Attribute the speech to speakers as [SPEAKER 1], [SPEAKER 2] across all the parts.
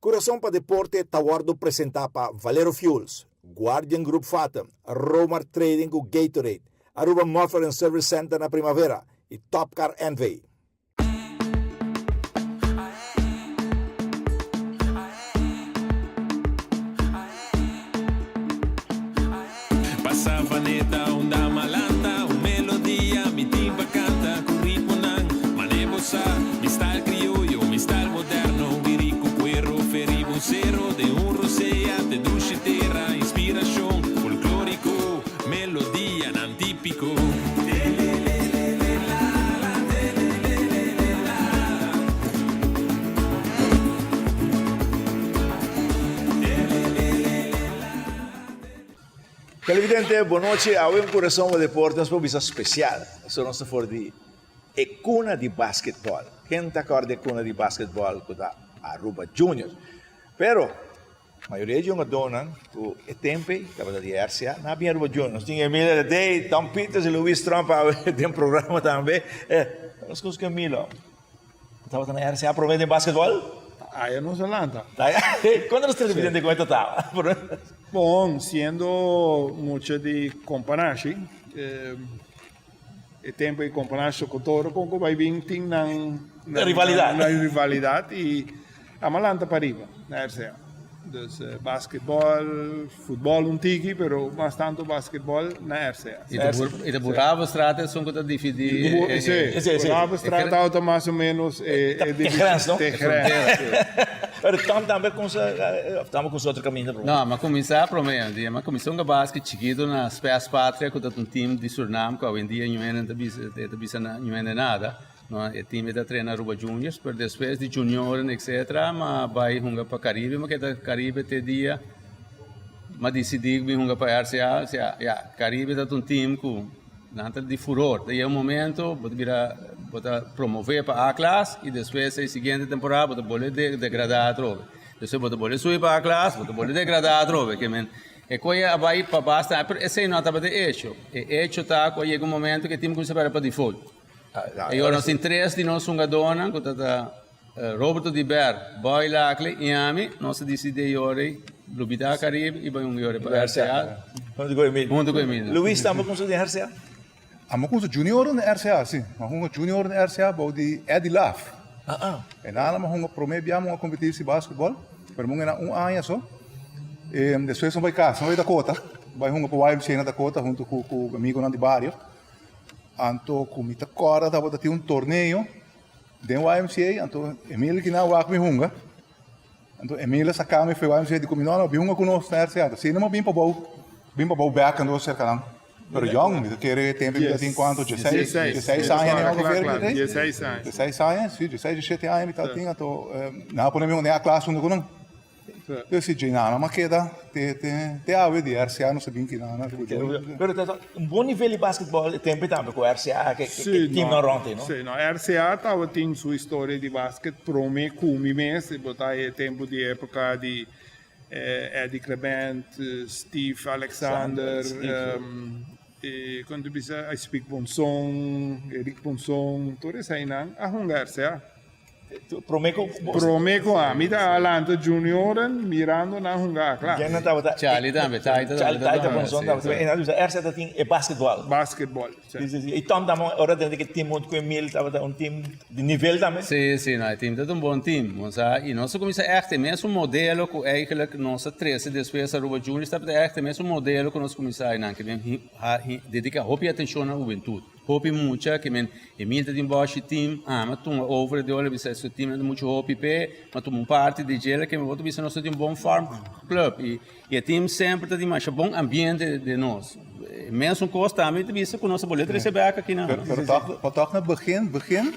[SPEAKER 1] Kurason pa Deporte ta wòrdu presentá pa Valero Fuels, Guardian Group Fatum, Romar Trading ku Gatorade, Aruba Muffler and Service Center na Primavera i Top Car NV.
[SPEAKER 2] Televidente, bon nochi. Awe un Kurason pa Deporte nos por bisa spesial. Pasobra nos ta for di e kuna di basketball. Ken ta kòrda e kuna di basketball ku ta Aruba Juniors? Pero mayoria di hungadónan ku e tempu ei tabata di RCA nan a bin Aruba Juniors. Nos tin Emilio Ledey, Tom Peters i Luis Tromp awe den programa tambe. Nos konoske ku Emilio. Bo tabata na RCA promé den basketball?
[SPEAKER 3] Aya nos a lanta.
[SPEAKER 2] Kuantu nos televidente ku e totaba?
[SPEAKER 3] Bon, siendo mucha di Companashi. E tempo e compara Socotoro con cu bay bin tin nan
[SPEAKER 2] rivalidad.
[SPEAKER 3] Nan rivalidad y ama lanta pa riba na RCA. Dus basketball, futbol un tiki pero mas tanto basketball na RCA.
[SPEAKER 4] Y ta Boerhavestraat esun cu ta dividi.
[SPEAKER 3] Si, Boerhavestraat tabata mas o menos e
[SPEAKER 2] Te grens no?
[SPEAKER 3] Te grens, si.
[SPEAKER 2] Pero Tom tambe cuminsa of tambe cuminsa otro caminda prome?
[SPEAKER 4] No, mi a cuminsa prome. Mi a cuminsa hunga basket chikito na Spes Patria cu ta un team di Surinam cu awendia ñuende ta bisa e ta bisa ñuende nada. No, e team e ta trena Aruba Juniors, pero despues di junioren etcetera mi a bay hunga pa Caribe, mi a keda Caribe te dia mi a dicidi cu mi hunga pa RCA. Osea, ya, Caribe ta un team cu Nan ta di furor. Ta yega un momento bo ta bira bo ta promove pa A klas y despues e siguiente temporada bo ta bolbe degrada atrobe. Despues bo ta bolbe subi pa A klas, bo ta bolbe degrada atrobe. Ke men e koe a bai pa basta, pero esei no tabata e hecho. E hecho ta ku a yega un momento ku e tim kuminsa perde pa default. E ora nos tin tres di nos hungadónan ku ta ta Roberto di Ber, Boy Laclay y ami, nos a dicidi e ora ei lubida Caribe y bai un ora pa RCA.
[SPEAKER 2] Hunto cu Emilio.
[SPEAKER 4] Hunto cu Emilio.
[SPEAKER 2] Luis tambe cuminsa den RCA?
[SPEAKER 5] Amo cuminsa junior na RCA, si. Mi a hunga junior na RCA bou di Eddie Laf. E nana mi a hunga prome bia mi a competi si basketball, pero mi a hunga na un aña so. Despues mi bai casa, mi bai Dakota, bai hunga pa YMCA na Dakota hunto cu amigonan di bario. Anto cu mi ta corda tabata tin un torneo. Den YMCA, anto Emil kina wak mi hunga. Anto Emil a saka mi for YMCA di ku mi no no bin hunga ku nos na RCA. Anto asina mi a bin pabou, bin pabou bek anto serka nan. Pero yòn, mi ta kere e tempu mi ta tin kuantu? Dieseis, dieseis aña mi ongeveer mi ta tin.
[SPEAKER 3] Dieseis aña.
[SPEAKER 5] Dieseis aña, si, dieseis, diesshete aña mi ta tin. Anto nan a pone mi hunga den a klas hunto ku nan. Yo si dje nana ma keda te te te awe di RCA no sa bin ki nana.
[SPEAKER 2] Pero ta un bon nivel di basketball e tempo tambe ku RCA ke team nan rond ei no?
[SPEAKER 3] Si no RCA tabatin su historia di basket prome ku mi mes e bo ta e tempo di epoca di Eddie Clement, Steve Alexander, e kon ta bisa I speak Bonson, Eric Bonson tur eseinan a hunga RCA.
[SPEAKER 2] Prome ku
[SPEAKER 3] Prome ku ami ta lanta junioren mirando nan hunga kla.
[SPEAKER 2] Ken nan tabata?
[SPEAKER 4] Charlie tambe, Charlie tambe.
[SPEAKER 2] Charlie Taita Ponson tabata. E nan bisa RCA ta tin e basketball.
[SPEAKER 3] Basketball,
[SPEAKER 2] si. Si, si, si. I Tom tambe ora tende ku e team huntu ku Emil tabata un team di nivel tambe.
[SPEAKER 4] Si, si, no, e team tabata un bon team. Bo sa, i nos a kuminsá ègt e mesun modelo ku eigentlik nos a trese despues Aruba Juniors tabata ègt e mesun modelo ku nos kuminsá einan, ke men dediká hopi atenshon na hubentut. Hopi mucha ke men Emil ta tin boshi team, ami a tuma over di ora bisa su team ta muchu hopi p'e, mi a tuma un parti di djela ke mi por ta bisa nos ta tin un bon farm club i e team semper ta tin masha bon ambiente den nos. E mesun kos tambe ta bisa ku nos a bolbe trese bek aki na.
[SPEAKER 5] Pero tòg, pero tòg na begin, begin,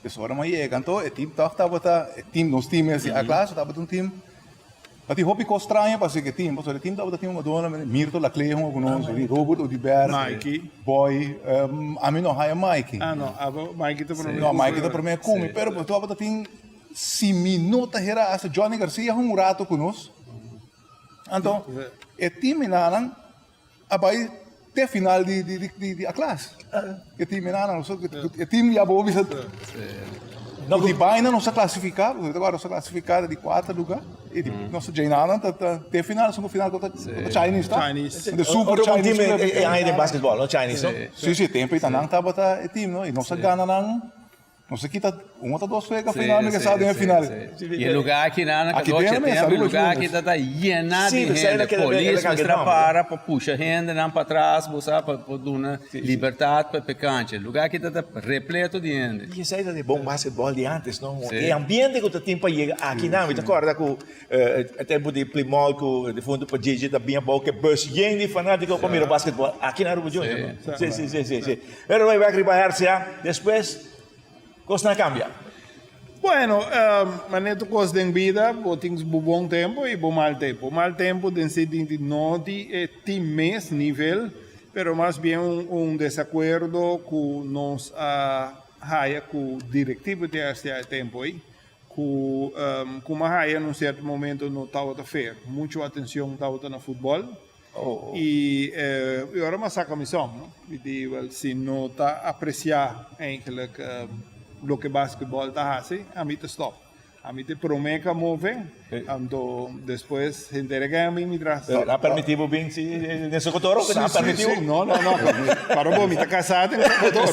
[SPEAKER 5] es ora mi a yega anto e team tòg tabata, e team, nos team mes di A klas tabata un team Ta tin hopi kos straño pa haci ku e team, pasobra e team tabata tin hungadónan manera Mirto Laclé hunga ku nos, Robert Oduber,
[SPEAKER 3] Mikey.
[SPEAKER 5] Boy, ami no haya Mikey.
[SPEAKER 3] Ah no, abo Mikey ta prome
[SPEAKER 5] No, Mikey ta prome ku mi, pero tabata tin, si mi no ta hera hasta Johnny Garcia hunga un rato ku nos. Anto e team minanan a bai te final di di di di a klas. E team minanan, e team ya bo bisa. No, di baina nos a clasifica, nos ta nos a clasifica di cuatro lugar. Y di nos Jainana ta ta te final, son final contra Chinese ta.
[SPEAKER 3] Chinese.
[SPEAKER 5] De super
[SPEAKER 2] Otro bon
[SPEAKER 5] Chinese.
[SPEAKER 2] team e e aña den basketball, no? Chinese, no?
[SPEAKER 5] Sí, sí, tempo y nan tabata e team, no? Y nos a gana nan. Nos a kita un ota dos wega final, mi ke sa den e final.
[SPEAKER 4] Y e lugar aki nan
[SPEAKER 5] Aki
[SPEAKER 4] Cadochi
[SPEAKER 5] den mes,
[SPEAKER 4] tempo, e
[SPEAKER 5] Aruba
[SPEAKER 4] lugar aki
[SPEAKER 5] Juniors.
[SPEAKER 4] ta ta yena
[SPEAKER 2] Sí,
[SPEAKER 4] di
[SPEAKER 2] pues,
[SPEAKER 4] hende.
[SPEAKER 2] ahí keda-
[SPEAKER 4] Polis
[SPEAKER 2] keda
[SPEAKER 4] mester
[SPEAKER 2] keda
[SPEAKER 4] para pa pusha hendenan pa atras, bo sa, pa pa duna libertad pa e cancha. E lugar aki ta ta repleto di hende.
[SPEAKER 2] Y esei ta di bon basketball di antes, no?
[SPEAKER 4] Sí.
[SPEAKER 2] E ambiente cu ta tin pa yega aki nan. Mi ta corda cu e tempo di Plimol cu difunto pa Gigi ta bin abou cu e bus yen di fanatico pa mira basketball aki na Aruba Junior. no? Sí, sí, sí, sí, sí. Pero bay bek riba RCA, despues cosnan a cambia.
[SPEAKER 3] Bueno, manera tur cos den bida, bo tin bo bon tempo y bo mal tempo. Mal tempo den sentido di no di e team mes nivel, pero mas bien un desacuerdo cu nos a haya cu directiva di RCA e tempo ey, cu cu a haya na un cierto momento no tabata fair. Mucho atencion tabata na futbol. Y y ora mi a saca mi son, no? Mi di, wel, si no ta aprecia eigenlijk loke basketball ta haci, ami ta stop. Ami ta e prome cu a move, anto despues henter a gana mi tras.
[SPEAKER 2] Pero a permiti bo bin si den Socotoro?
[SPEAKER 3] Si,
[SPEAKER 2] A
[SPEAKER 3] si,
[SPEAKER 2] permiti bo?
[SPEAKER 3] si. No, no, no. Para bo, mi ta casa den Socotoro.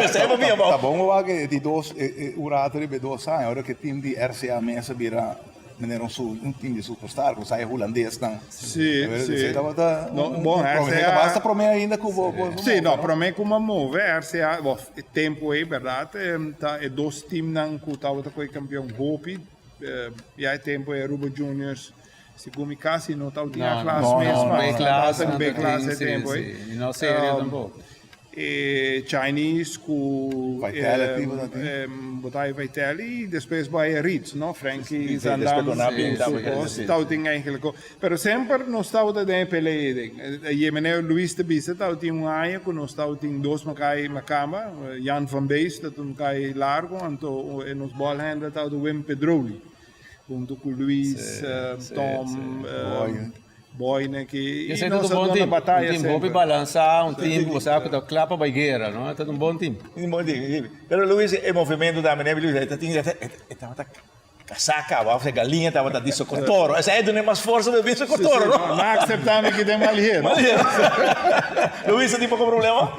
[SPEAKER 2] Esey bo bin abao.
[SPEAKER 5] Ta bon bo wak e di dos, e un rato riba e dos aña, ora cu e team di RCA mes a bira Meneer un su un team di superstar cu sa e hulandesnan.
[SPEAKER 3] Si, si.
[SPEAKER 5] Tabata
[SPEAKER 3] No,
[SPEAKER 5] un,
[SPEAKER 3] bon,
[SPEAKER 5] un prome.
[SPEAKER 3] RCA
[SPEAKER 5] Basta prome ainda cu bo bo
[SPEAKER 3] Si, no, prome cu m'a move RCA, bo, e tempo ey, berdad, ta e dos teamnan cu tabata cu e campeon hopi, ya e tempo ey Aruba Juniors, segun mi casi no tabatin A klas
[SPEAKER 5] no,
[SPEAKER 3] mes,
[SPEAKER 5] no,
[SPEAKER 3] mas
[SPEAKER 4] B klas,
[SPEAKER 3] tabata B klas e
[SPEAKER 4] si,
[SPEAKER 3] tempo ey.
[SPEAKER 4] si. Y no serie tampoco.
[SPEAKER 3] E Chinese ku
[SPEAKER 5] Vitality bo ta tin.
[SPEAKER 3] bo ta Vitality y despues bai e Ritz no Frankie
[SPEAKER 2] Sí,
[SPEAKER 3] Zandam
[SPEAKER 2] despues ku nan bin
[SPEAKER 3] su
[SPEAKER 2] tambe,
[SPEAKER 3] kos
[SPEAKER 2] sí.
[SPEAKER 3] tabatin eigenlijk ko pero semper nos tabata den e pelea den e meneer Luis ta bisa tabatin un aña ku nos tabatin dos makai makamba Jan van Beest ta un kai largo anto e nos ballhandler tabata Wim Pedroli hunto ku Luis Tom Boyne ki
[SPEAKER 4] Esei
[SPEAKER 3] y
[SPEAKER 4] ta
[SPEAKER 3] nos
[SPEAKER 4] un
[SPEAKER 3] a
[SPEAKER 4] bon
[SPEAKER 3] duna
[SPEAKER 4] team.
[SPEAKER 3] bataya
[SPEAKER 4] Un team hopi
[SPEAKER 3] semper.
[SPEAKER 4] balansa, un team ku bo sa ku ta kla pa bai guera, no? Ta un bon team.
[SPEAKER 2] Un bon team. Pero Luis, e movimento tambe, ne, Luis, e ta tin, e tabata kasá kaba, of e galiña tabata di Socotoro. Esei a duna mas forsa pa e bin Socotoro, no?
[SPEAKER 3] No acepta mi ki den mal hero.
[SPEAKER 2] Mal hero. Luis, a tin poko problema?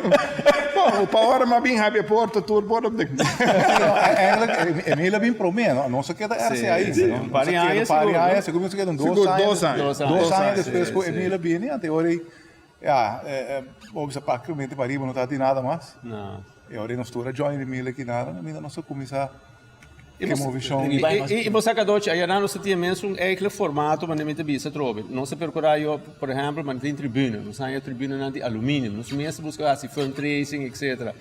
[SPEAKER 3] Bon, pa ora mi a bin habia porta tur por op den.
[SPEAKER 5] Eigenlijk, Emil a bin prome, no? Nos a keda RCA ainda, no?
[SPEAKER 4] Un par di aña
[SPEAKER 5] Un par di
[SPEAKER 4] sigur,
[SPEAKER 5] aña,
[SPEAKER 4] no?
[SPEAKER 5] sigur nos a keda un dos
[SPEAKER 3] Sigur,
[SPEAKER 5] aña.
[SPEAKER 3] dos aña.
[SPEAKER 4] Dos aña.
[SPEAKER 5] Dos aña
[SPEAKER 4] Sí,
[SPEAKER 5] despues ku
[SPEAKER 4] sí.
[SPEAKER 5] Emil a bini, anto ora ei, ya, bo bisa prácticamente pa riba no tabatin nada mas.
[SPEAKER 4] No.
[SPEAKER 5] E ora ei nos tur a join Emil aki nada, caminda nos a kuminsá
[SPEAKER 4] E
[SPEAKER 5] e movishon.
[SPEAKER 4] I bo sa Cadochi, ayana nos ta tin mes un enkele formato manera mi ta bisa atrobe. Nos ta percura yo, por ehempel, manera tin tribuna. Nos haña tribunanan di aluminio. Nos mes ta busca haci fundraising, etcetera.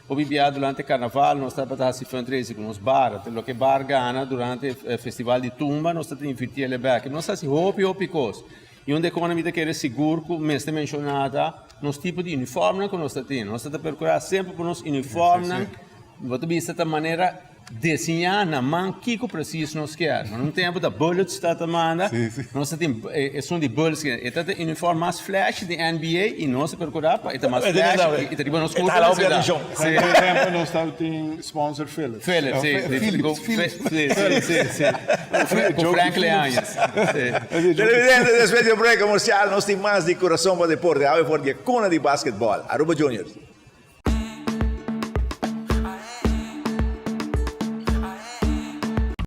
[SPEAKER 4] Hopi bia durante carnaval nos tabata haci fundraising cu nos bar. Loke bar gana durante e festival di tumba nos ta invirti el bek. Nos ta haci hopi hopi cos. I un de cona mi ta kere sigur cu mester menciona ta nos tipo di uniformnan cu nos ta tin. Nos ta percura semper pa nos uniformnan, bo ta bisa ta manera Desiñá na man kiko presis nos kier. Na un tempu ta Bullets ta ta manda, nos ta tin esun di Bullets kier. E ta e uniform mas flashy di NBA i nos a perkurá pa e ta mas flashy i ta riba nos kurpa
[SPEAKER 2] E ta
[SPEAKER 4] mester
[SPEAKER 2] hala
[SPEAKER 4] da.
[SPEAKER 2] hopi atenshon.
[SPEAKER 3] Si. Ku e tempu nos ta tin sponsor Philips.
[SPEAKER 4] Philips, si.
[SPEAKER 5] Philips, Philips.
[SPEAKER 4] Si, si, si, si. Ku Frank Leañez. Si.
[SPEAKER 2] Televidente, despues di e break comercial nos tin mas di Curason pa Deporte, awe for di e cuna di basketball, Aruba Juniors.